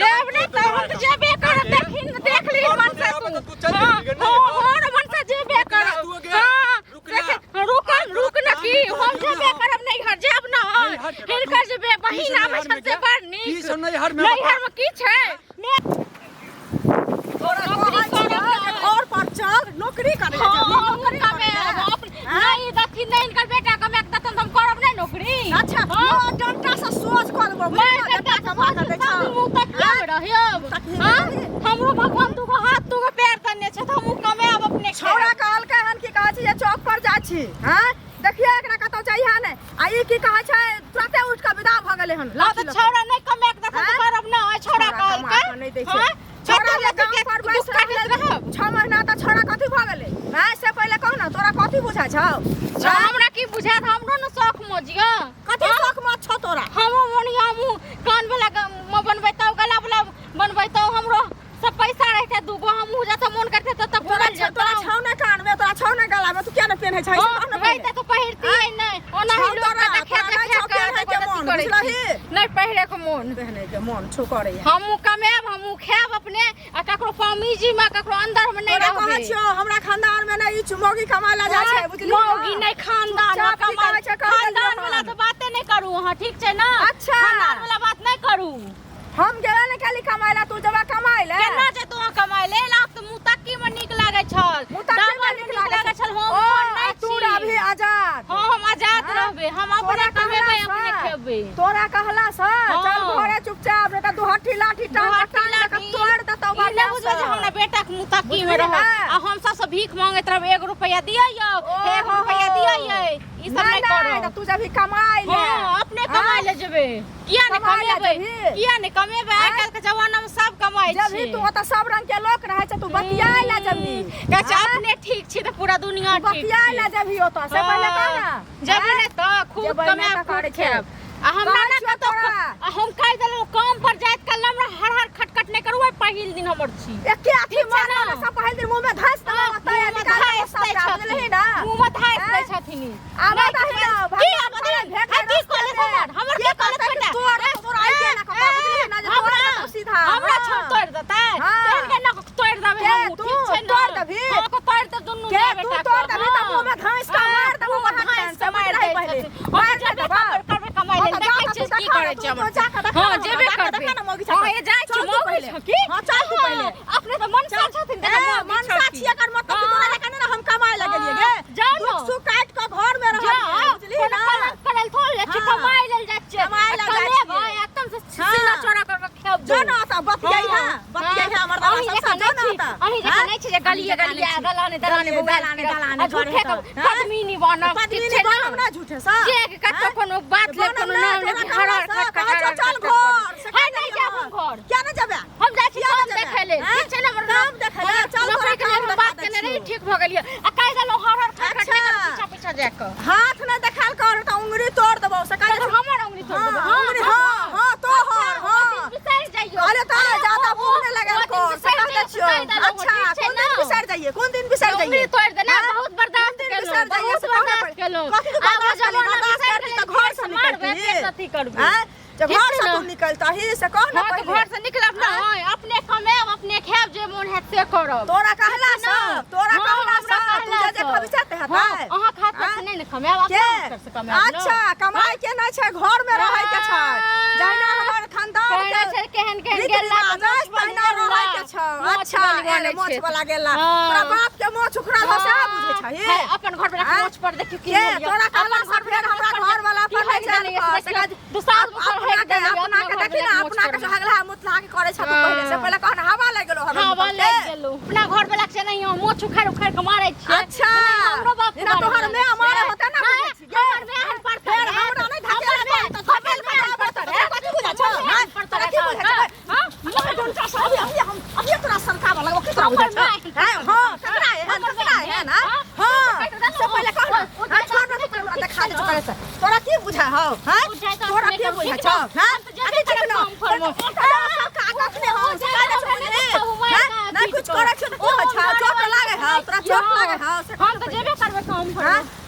जेब नहि तऽ हम तऽ जेबे करब। देखी न, देख ली मन से तू। हाँ हाँ हाँ, मन से जेबे करब। हाँ, देख, रुकन रुक न की हम जेबे करब नैहर, जेब न। हिनकर जे बहिन आबै छनि से बड़ नीक। की सब नैहर में? नैहर में की छै? तोरा नौकरी कहै छियौ करब जे ने। घर पर चल, नौकरी करै हाँ, ले जेबही, हमहूँ नौकरी करै कमेब ले। नहि देखी नहि, हिनकर बेटा कमे के देतन तऽ हम करब नहि नौकरी। अच्छा। हाँ। नौ डंटा से सोझ कऽ देबौ, मारि बुझलियै? डंटा बेटा से कमा कऽ दै छौ। मुँह तक किया रहियब? तकिए हाँ? रही। हमरो भगवान दूगो हाथ दूगो पैर देने छै तऽ हमहूँ कमायब अपने। छौड़ा कहलकै हन, की कहै छी जे चौक पर जाइ छी। हैं, देखिए एकरा, कतौ जइहा नहि। आ ई की कहै छै, तुरते उठि कऽ विदा भऽ गेलै हन हाँ लाठी तऽ लऽ कऽ। छौड़ा नहि कमाय के देतन तऽ आँय? करब ना। छौड़ा छौड़ा कमा कहलकै कऽ नहि दै छै। हाँ? छौड़ा जे कते गाम पर दुख बैस काटैत रहलै रहब। 6 महीना, तऽ छौड़ा कथी भऽ गेलै? हैं, से पहिले कह ने, तोरा कथी बुझाइ छौ? छौ, हमरा की बुझायत? हमरो ने शौख मौज यऽ। कथी शौख मत छौ तोरा? हमरो मोन यऽ, हमहूँ कान वाला बनबैतहुँ, गला वाला बनबैतहुँ। हमरो सब पैसा रहते दूगो, हमहूँ जतऽ मोन करते ततऽ तोरा घुमल छौ, तोरा जैतहुँ। छौ ने कान में, तोरा छौ ने गला में, तू किया ने पेन्है छै? से कह ने पहिले। रहिते तऽ पहिरतियै नहि, ओनाही छौ लोक तोरा, के देखे तोरा नहि देखे छौ के पेन्है के जबरदस्ती मोन, करै छी। बुझलही? नहि पहिरे के मोन। पेन्है के मोन छौ करैया। हमहूँ कमायब, हमहूँ खायब अपने आ ककरो पामीजी में, ककरो अंदर में नहि तोरा कहै रहबै। छियौ, हमरा खानदान में नहि ई मौगी कमाय ला जाइ छै, बुझली? मौगी नहि, खानदान में चुपचाप की कमाइ। कहै छै, कहि देलियौ खानदान वाला हन। तऽ बाते नहि करू अहाँ, ठीक छै ने? अच्छा। खानदान वाला बात नहि करू। हम गेबे ने केली कमाय ला, तू जेबा कमाय ले? केना जेतौ अहाँ कमाय ले? लाख तऽ मुँह में नीक लागै छल, मुँह दामन नीक में नीक लागै छल। हम ओ ओहन नहि आ तू छी। रहबही आजाद? हाँ, हम आजाद हाँ? रहबै। हम अपने तोरा कमेबै, कहला अपने सँ, खेबै। तोरा कहला से चल घरे चुपचाप, नहीं तऽ दुहट्ठी लाठी टांग दुहट्ठी टांग के लाठी। तोड़ देतौ। ई नहि बुझबै जे हमरा बेटा के मुँह तक्की में बुझली रहत ने? आ हम सबसँ भीख मांगैत रहब, एक रुपया दिअ यौ, ओ एक हो रुपया हो। दिअ यै। ई सब नहीं नहि नहीं, करब। तऽ तू जब कमाय ले। हाँ, अपने कमाय ले जेबै। किया नहि कमाय ले कमेबै? जेबही? किया नहि कमेबै? आइ काल्हि के जमाना में सब कमाइ जब छै। ही तू ओतऽ सब रंग के लोक रहै छै, तू बतियाय ले जबही। कहै छै अपने ठीक छी तऽ पूरा दुनिया ठीक बतियाय छै। ले जबही ओतऽ, से पहिले कह ने। जेबै नहि तऽ खूब जेबै नहि कमायब, तऽ खूब करै छै। खायब। आ हमरा कहै ने छियौ कतौ तोरा। आ हम कहि देलहुँ, काम पर जाइत काल हमरा हर हर खटखट नहि करू, पहिल दिन हमर छी। एके अथी ठीक छै मारला ने? सब पहिल दिन मुँह में धस देबौ, हाँ, ओतऽ मुँहमे निकाल देबौ धाँसि दै सबटा, छथिन। बुझलही ने? मुँहमे धाँसि दै आँय? छथिन। आबऽ नहि दही किछु ने, की भगवान आबऽ करे दही? भेट है, की रस्ते कहलक में। हमर? हमर के की कहलक कहतै कि बेटा? तोड़ देतौ, तोरा आइके ना कपड़ा, बुझलही ने, जे तोड़ हमरा देतौ सीधा। हमरा हाँ। छोड़ तोड़ देतै? हाँ। तेहन के नक तोड़ देबै के हमहूँ, तू ठीक छै ने? तोड़ देबही? हाँ, के तोड़ देब दुनू के माय तू बेटा तोड़ के, देबही तऽ हाँ। मुँह में धँसि कऽ हाँ, मारि देबौ मुँहमे वहाँ धाँसि से, कऽ मारि बुझलही दै पहिले? छथिन। हम मारि जेबे देबौ। करबै, करबै कमाइ हाँ लेल, तऽ जा देखै तऽ छियै तू की देखा करै ने, छै तू हमर। जा कऽ देखा हाँ, ने जेबे हमरा, जा कऽ करबै। देखा ने मौगी हाँ, छथिन। ये जाइ छी, चल तू मौगी पहिले। छौ की? हाँ, चल तू हाँ, पहिले। अपने तऽ मनसा छथिन, ए, देखा मौगी मनसा छौ की। छियै, एकर मतलब कि तोरा जकाँ नहि ने हम कमाय लए गेलियै गे। जाउ ने। दुख सुख काटि कऽ घर में रहलियै, जाउ, बुझलिही कोनो ने? कलंक करल थोड़े जाइ छियै, हाँ। कमाइ लेल जाइ छियै। कमाइ आ लेल जाइ कमेबै, छियै। एकदम से हाँ। सीना चौड़ा कर के खेबै। जो ने ओतऽ बतियै हाँ, है, बतियै है हमर हाँ। दादा अहीं सबसँ, जकाँ जो नहि ने छी, ओतऽ। अहीं जकाँ हाँ? नहि छी जे गलिये अहीं जकाँ गलिये नहि छी। दलाने दलाने गलिये बौआयल दलाने फिरब। दलाने आ झूठे करै के तऽ, हाँ? पद्मिनी बनब, ठीक पद्मिनी छै ने? बनब ना झूठे सँ। जे के कतौ हाँ? कोनो बात ले बनब कोनो ना, नाम ले तोरा हर हर कहला सँ, खट कहै खट छौ हर चल खट घर, से है केना नहि जेबै जायब हम घर। किया नहि जेबै? हम जाइ छी किया काम नहि जेबै? देखै लेल, हाँ? ठीक छै ने? हमर काम देखै लेल, चल तोरा नौकरी के लेल काम हम देखा बात दै केने रही, छियौ। ठीक भऽ गेलियै आ कहि देलहुँ हर हर खट खट अच्छा। नहि करू पीछा पीछा जाय कऽ। हाथ नहि देखायल कर तऽ उंगरी तोड़ देबौ, से कहि दै तखन छियौ। हमर अंगुरी तोड़ देबै? हाँ, उंगरी, हाँ, हाँ, तोहर, हाँ। बिसरि जाइयो। अरे तऽ ज्यादा मुँह नहि लगायल ओ दिन कर, से बिसरि कहि दै जाइयो, छियौ। कहि देलहुँ, अच्छा, ठीक छै कोन दिन ने? बिसरि जाइए? कोन दिन बिसरि उंगली जाइए? तोड़ि देना। हाँ? बहुत बर्दाश्त कोन दिन केलहुँ, बिसरि जाइए बहुत से कहू ने बर्दाश्त पहिले। केलहुँ। कथी तू आब बर्दाश्त केलही? जमाना बर्दाश्त बिसरि करती गेलै, तऽ घर से मारबै, निकलती। फेर अथी करबै। आँय? जब ठीक घर छै से ने? तू निकलतही से कह ने हाँ तऽ पहिले। घर से निकलब ना, अपने कमायब, अपने खायब, जे मोन हैत से करब। तोरा कहला ठीक छै से, ने? तोरा हाँ, कहला हमरा से, तू कहला जे जे से। खबी से ते हाँ, हेतै। अहाँ हाथ से आँय? नहि ने कमायब, के अपना हाथ से कमायब ने। अच्छा, कमाई के नहि छै, घर में रहै के छै। जहिना हमर खानदान कहने के छै केहन केहन रीति गेला रिवाज तऽ अछि, मोछ तहिना बनि रहै के छौ। मोछ अच्छा, बनि एले बनै मोछ छै। वाला गेला। हाँ। तोरा बाप के मोछ उखड़ल हौ सएह बुझै छही? है, अपन घर वाला के आँय? मोछ पर देखियौ की के होइया। तोरा कहला अपन से घर फेर वाला हमरा के घर वाला की पर नहि होइया चल देखियौ, कर, से कहै दुसाध मुसर अपना हेक के देलियै, अपना के अपना देखी घर ने, वाला के अपना के मोछ पर। झगड़ा मुतला के करै छ तू पहिले से। हाँ। पहिले कहन हवा लागि गेलो हवा हवा मुतल के। लागि गेलो। अपना घर वाला के नहीं हम मोछ उखाड़ उखाड़ के मारै छियै। अच्छा। हमरो बाप के जेना तोहर मारै माय मारै छियै। होतै ने, हाँ, बुझै छी गे। हमर माय हन पड़तै फेर रे। हमरा नहि हमर धकेल माय तऽ धकेल हमर माय कऽ पड़तै तोरा रे। कथी बुझै छौ? हमर माय हाँ? पड़तै तोरा रे की बुझै छौ? हाँ? हमर डंटा से अभी अभी हम अभी तोरा सरकाबऽ लगबो। की तोरा बुझै हमर छौ? माय हैं? हाँ, ककरा एहन, हमर ककरा माय एहन, हाँ? हाँ? हाँ, से पहिले कह ने। हाँ, छोड़ ने, तू देखा दे करे से। तोरा की बुझै हौ? हैं? बुझाइ तऽ तोरा अपने की करू, बुझै ठीक छौ? ने? हैं? हम तऽ जेबे अरे ठीक करब ने। काम फरमो। सरका कखने हौ? से कहि दै छौ बुझली? हैं? नहि कुछ करै छौ तऽ की होइ छौ? चोट लागै हौ? तोरा चोट लागै हौ? से हम तऽ जेबे करबै काम हाँ? फरमो।